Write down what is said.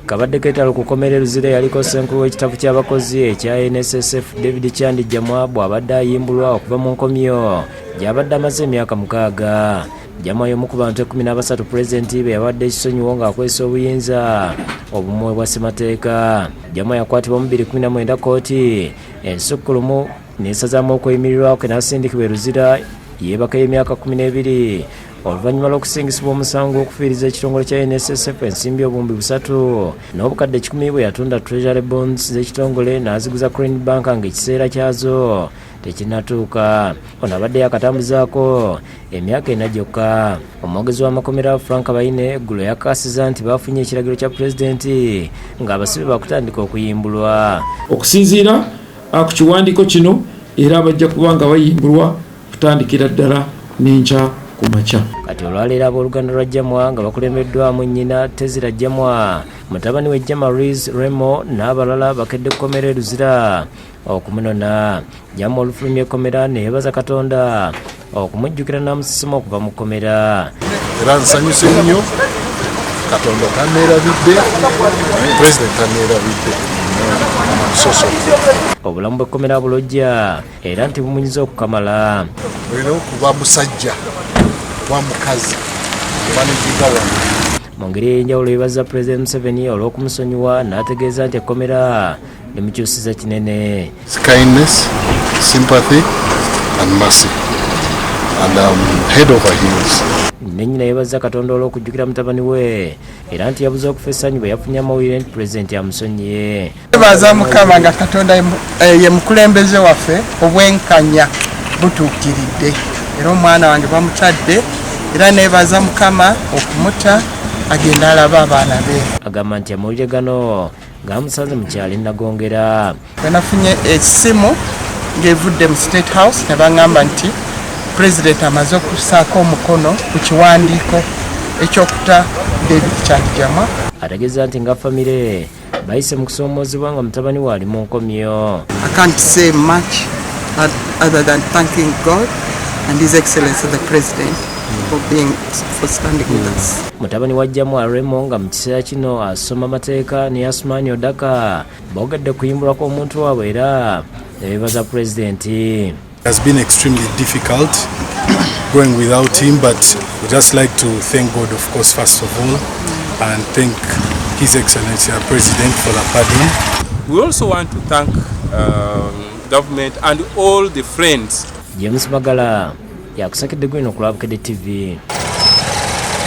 Kabadde keetalo ku kkomera e Luzira yaliko ssenkulu w'ekitavu ky'abakozi ekya NSSF David Chandi Jamwa bw'abadde ayimbulwa okuva mu nkomyo gy'abadde amaze emyaka 6. Jamwa y'omu ku bantu 13 pulezidenti be yawadde ekisonyiwo ng'akozesa obuyinza obumuweebwa ssemateeka. Jamwa yakwatibwa mu 2019 kkooti ensukkulumu n'esazaamu okweyimirirwa kwe n'asindikibwa e Luzira yeebakayo emyaka 12 oluvannyuma lw'okusingisibwa omusango okufiiriza ekitongole kya NSSF ensimbi 3,100,000 bwe yatunda Treasury Bonds z'ekitongole n'aziguza Crane Bank ng'ekiseera kyazo tekinnatuuka. Ono abadde yakatambuzaako emyaka 4 gyokka. Omwogezi w'amakomera Frank Baine eggulo yakakasiza nti baafunye ekiragiro kya pulezidenti ng'abasibe bakutandika okuyimbulwa. Okusinziira ku kiwandiiko kino era bajja kuba nga bayimbulwa kutandikira ddala n'enkya ku makya. Kati olwaleero abooluganda lwa Jamwa nga bakulembeddwamu nnyina Tezira Jamwa, mutabani we Jamaris Remo n'abalala bakedde kkomera e Luzira okumunona. Jamwa olufulumya ekkomera ne yeebaza Katonda okumujjukira n'amusisima okuva mu kkomera. Era nsanyuse nnyo, Katonda tanneerabidde, Pulezidenti tanneerabidde. So. Obulamu bw'ekkomera bulojja era nti bumunyiza okukamala. Olina okuba musajja oba mukazi omaneginga wano. Mu ngeri ey'enjawulo yeebaza Pulezidenti Museveni olw'okumusonyiwa n'ategeeza nti ekkomera limukyusiza kinene. Kindness, sympathy and mercy, and head over heels. Ne nnyina yeebaza Katonda olw'okujjukira mutabani we era nti yabuze okufa essanyu bwe yafunye amawulire nti pulezidenti amusonyiye. Twebaza Mukama nga Katonda ye mukulembeze waffe, obwenkanya butuukiridde era omwana wange bamutadde era neebaza Mukama okumuta agenda alaba abaana be. Agamba nti amawulire gano gamusanze mu kyalo e Nagongera. Bwe nafunye essimu ng'evudde mu State House ne baŋŋamba nti pulezidenti amaze okussaako omukono ku kiwandiiko ekyokuta David Chandi Jamwa. Ategeeza nti nga famire bayise mu kusoomoozebwa nga mutabani we ali mu nkomyo. I can't say much other than thanking God and His Excellency the President for standing with us. Mutabani wa Jamwa Remo nga mu kiseera kino asoma amateeka ne Yasmani Odaka boogedde kuyimbulwa kw'omuntu waabwe era ne beebaza pulezidenti. It has been extremely difficult going without him, but we just like to thank God, of course, first of all, and thank His Excellency our President for the pardon. We also want to thank government and all the friends. James Magala yakusakidde gwino ku Lwabukedde TV.